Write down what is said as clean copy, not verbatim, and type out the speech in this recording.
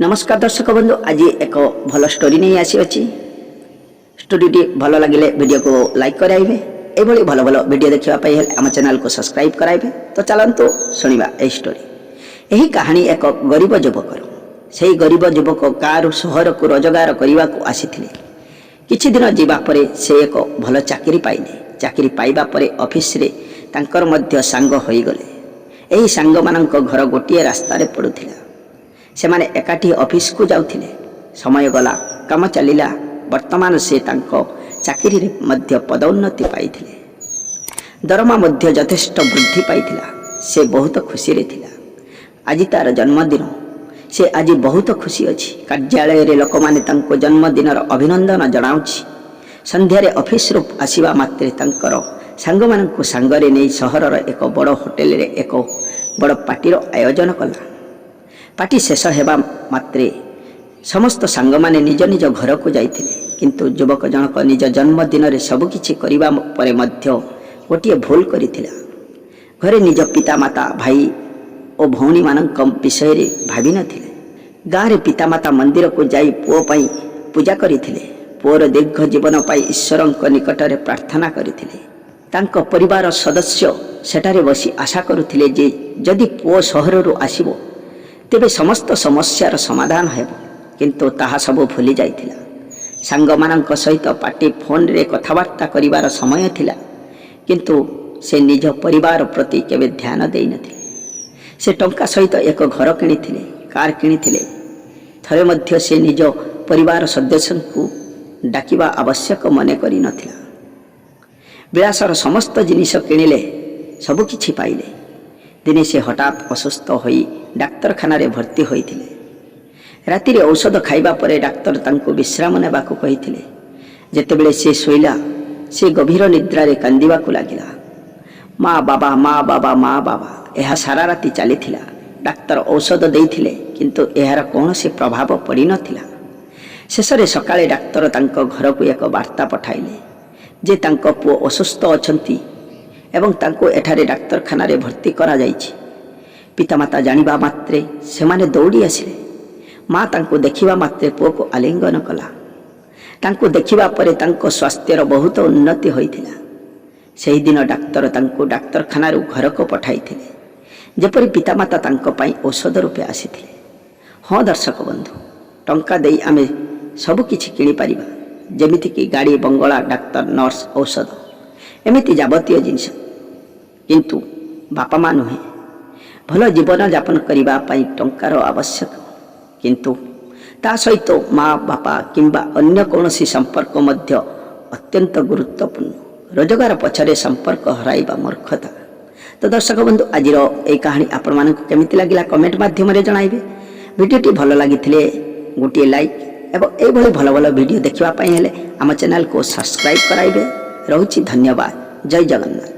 ନମସ୍କାର ଦର୍ଶକ ବନ୍ଧୁ, ଆଜି ଏକ ଭଲ ଷ୍ଟୋରି ନେଇ ଆସିଅଛି। ଷ୍ଟୋରିଟି ଭଲ ଲାଗିଲେ ଭିଡ଼ିଓକୁ ଲାଇକ୍ କରାଇବେ। ଏଭଳି ଭଲ ଭଲ ଭିଡ଼ିଓ ଦେଖିବା ପାଇଁ ହେଲେ ଆମ ଚ୍ୟାନେଲକୁ ସବସ୍କ୍ରାଇବ୍ କରାଇବେ। ତ ଚାଲନ୍ତୁ ଶୁଣିବା ଏହି ଷ୍ଟୋରି। ଏହି କାହାଣୀ ଏକ ଗରିବ ଯୁବକର। ସେହି ଗରିବ ଯୁବକ ଗାଁରୁ ସହରକୁ ରୋଜଗାର କରିବାକୁ ଆସିଥିଲେ। କିଛି ଦିନ ଯିବା ପରେ ସେ ଏକ ଭଲ ଚାକିରି ପାଇଲେ। ଚାକିରି ପାଇବା ପରେ ଅଫିସରେ ତାଙ୍କର ମଧ୍ୟ ସାଙ୍ଗ ହୋଇଗଲେ। ଏହି ସାଙ୍ଗମାନଙ୍କ ଘର ଗୋଟିଏ ରାସ୍ତାରେ ପଡ଼ୁଥିଲା। ସେମାନେ ଏକାଠି ଅଫିସକୁ ଯାଉଥିଲେ। ସମୟ ଗଲା, କାମ ଚାଲିଲା। ବର୍ତ୍ତମାନ ସେ ତାଙ୍କ ଚାକିରିରେ ମଧ୍ୟ ପଦୋନ୍ନତି ପାଇଥିଲେ। ଦରମା ମଧ୍ୟ ଯଥେଷ୍ଟ ବୃଦ୍ଧି ପାଇଥିଲା। ସେ ବହୁତ ଖୁସିରେ ଥିଲା। ଆଜି ତାର ଜନ୍ମଦିନ। ସେ ଆଜି ବହୁତ ଖୁସି ଅଛି। କାର୍ଯ୍ୟାଳୟରେ ଲୋକମାନେ ତାଙ୍କୁ ଜନ୍ମଦିନର ଅଭିନନ୍ଦନ ଜଣାଉଛି। ସନ୍ଧ୍ୟାରେ ଅଫିସରୁ ଆସିବା ମାତ୍ରେ ତାଙ୍କର ସାଙ୍ଗମାନଙ୍କୁ ସାଙ୍ଗରେ ନେଇ ସହରର ଏକ ବଡ଼ ହୋଟେଲରେ ଏକ ବଡ଼ ପାର୍ଟିର ଆୟୋଜନ କଲା। ପାର୍ଟି ଶେଷ ହେବା ମାତ୍ରେ ସମସ୍ତ ସାଙ୍ଗମାନେ ନିଜ ନିଜ ଘରକୁ ଯାଇଥିଲେ। କିନ୍ତୁ ଯୁବକ ଜଣକ ନିଜ ଜନ୍ମଦିନରେ ସବୁକିଛି କରିବା ପରେ ମଧ୍ୟ ଗୋଟିଏ ଭୁଲ କରିଥିଲା। ଘରେ ନିଜ ପିତାମାତା, ଭାଇ ଓ ଭଉଣୀମାନଙ୍କ ବିଷୟରେ ଭାବିନଥିଲେ। ଗାଁରେ ପିତାମାତା ମନ୍ଦିରକୁ ଯାଇ ପୁଅ ପାଇଁ ପୂଜା କରିଥିଲେ। ପୁଅର ଦୀର୍ଘ ଜୀବନ ପାଇଁ ଈଶ୍ୱରଙ୍କ ନିକଟରେ ପ୍ରାର୍ଥନା କରିଥିଲେ। ତାଙ୍କ ପରିବାର ସଦସ୍ୟ ସେଠାରେ ବସି ଆଶା କରୁଥିଲେ ଯେ ଯଦି ପୁଅ ସହରରୁ ଆସିବ, ତେବେ ସମସ୍ତ ସମସ୍ୟାର ସମାଧାନ ହେବ। କିନ୍ତୁ ତାହା ସବୁ ଭୁଲି ଯାଇଥିଲା। ସାଙ୍ଗମାନଙ୍କ ସହିତ ପାର୍ଟି, ଫୋନରେ କଥାବାର୍ତ୍ତା କରିବାର ସମୟ ଥିଲା, କିନ୍ତୁ ସେ ନିଜ ପରିବାର ପ୍ରତି କେବେ ଧ୍ୟାନ ଦେଇନଥିଲେ। ସେ ଟଙ୍କା ସହିତ ଏକ ଘର କିଣିଥିଲେ, କାର୍ କିଣିଥିଲେ। ଥରେ ମଧ୍ୟ ସେ ନିଜ ପରିବାର ସଦସ୍ୟଙ୍କୁ ଡାକିବା ଆବଶ୍ୟକ ମନେ କରିନଥିଲା। ବିଳାସର ସମସ୍ତ ଜିନିଷ କିଣିଲେ, ସବୁ କିଛି ପାଇଲେ। ଦିନେ ସେ ହଠାତ୍ ଅସୁସ୍ଥ ହୋଇ ଡାକ୍ତରଖାନାରେ ଭର୍ତ୍ତି ହୋଇଥିଲେ। ରାତିରେ ଔଷଧ ଖାଇବା ପରେ ଡାକ୍ତର ତାଙ୍କୁ ବିଶ୍ରାମ ନେବାକୁ କହିଥିଲେ। ଯେତେବେଳେ ସେ ଶୋଇଲା, ସେ ଗଭୀର ନିଦ୍ରାରେ କାନ୍ଦିବାକୁ ଲାଗିଲା, "ମା ବାବା, ମା ବାବା, ମା ବାବା।" ଏହା ସାରା ରାତି ଚାଲିଥିଲା। ଡାକ୍ତର ଔଷଧ ଦେଇଥିଲେ, କିନ୍ତୁ ଏହାର କୌଣସି ପ୍ରଭାବ ପଡ଼ିନଥିଲା। ଶେଷରେ ସକାଳେ ଡାକ୍ତର ତାଙ୍କ ଘରକୁ ଏକ ବାର୍ତ୍ତା ପଠାଇଲେ ଯେ ତାଙ୍କ ପୁଅ ଅସୁସ୍ଥ ଅଛନ୍ତି ଏବଂ ତାଙ୍କୁ ଏଠାରେ ଡାକ୍ତରଖାନାରେ ଭର୍ତ୍ତି କରାଯାଇଛି। ପିତାମାତା ଜାଣିବା ମାତ୍ରେ ସେମାନେ ଦୌଡ଼ି ଆସିଲେ। ମା ତାଙ୍କୁ ଦେଖିବା ମାତ୍ରେ ପୁଅକୁ ଆଲିଙ୍ଗନ କଲା। ତାଙ୍କୁ ଦେଖିବା ପରେ ତାଙ୍କ ସ୍ୱାସ୍ଥ୍ୟର ବହୁତ ଉନ୍ନତି ହୋଇଥିଲା। ସେହିଦିନ ଡାକ୍ତର ତାଙ୍କୁ ଡାକ୍ତରଖାନାରୁ ଘରକୁ ପଠାଇଥିଲେ, ଯେପରି ପିତାମାତା ତାଙ୍କ ପାଇଁ ଔଷଧ ରୂପେ ଆସିଥିଲେ। ହଁ ଦର୍ଶକ ବନ୍ଧୁ, ଟଙ୍କା ଦେଇ ଆମେ ସବୁ କିଛି କିଣିପାରିବା, ଯେମିତିକି ଗାଡ଼ି, ବଙ୍ଗଳା, ଡାକ୍ତର, ନର୍ସ, ଔଷଧ, ଏମିତି ଯାବତୀୟ ଜିନିଷ, କିନ୍ତୁ ବାପା ମା ନୁହେଁ। ଭଲ ଜୀବନଯାପନ କରିବା ପାଇଁ ଟଙ୍କାର ଆବଶ୍ୟକ, କିନ୍ତୁ ତା ସହିତ ମା ବାପା କିମ୍ବା ଅନ୍ୟ କୌଣସି ସମ୍ପର୍କ ମଧ୍ୟ ଅତ୍ୟନ୍ତ ଗୁରୁତ୍ୱପୂର୍ଣ୍ଣ। ରୋଜଗାର ପଛରେ ସମ୍ପର୍କ ହରାଇବା ମୂର୍ଖତା। ତ ଦର୍ଶକ ବନ୍ଧୁ, ଆଜିର ଏଇ କାହାଣୀ ଆପଣମାନଙ୍କୁ କେମିତି ଲାଗିଲା, କମେଣ୍ଟ ମାଧ୍ୟମରେ ଜଣାଇବେ। ଭିଡ଼ିଓଟି ଭଲ ଲାଗିଥିଲେ ଗୋଟିଏ ଲାଇକ୍ ଏବଂ ଏଇଭଳି ଭଲ ଭଲ ଭିଡ଼ିଓ ଦେଖିବା ପାଇଁ ହେଲେ ଆମ ଚ୍ୟାନେଲକୁ ସବସ୍କ୍ରାଇବ୍ କରାଇବେ। ରହୁଛି, ଧନ୍ୟବାଦ। ଜୟ ଜଗନ୍ନାଥ।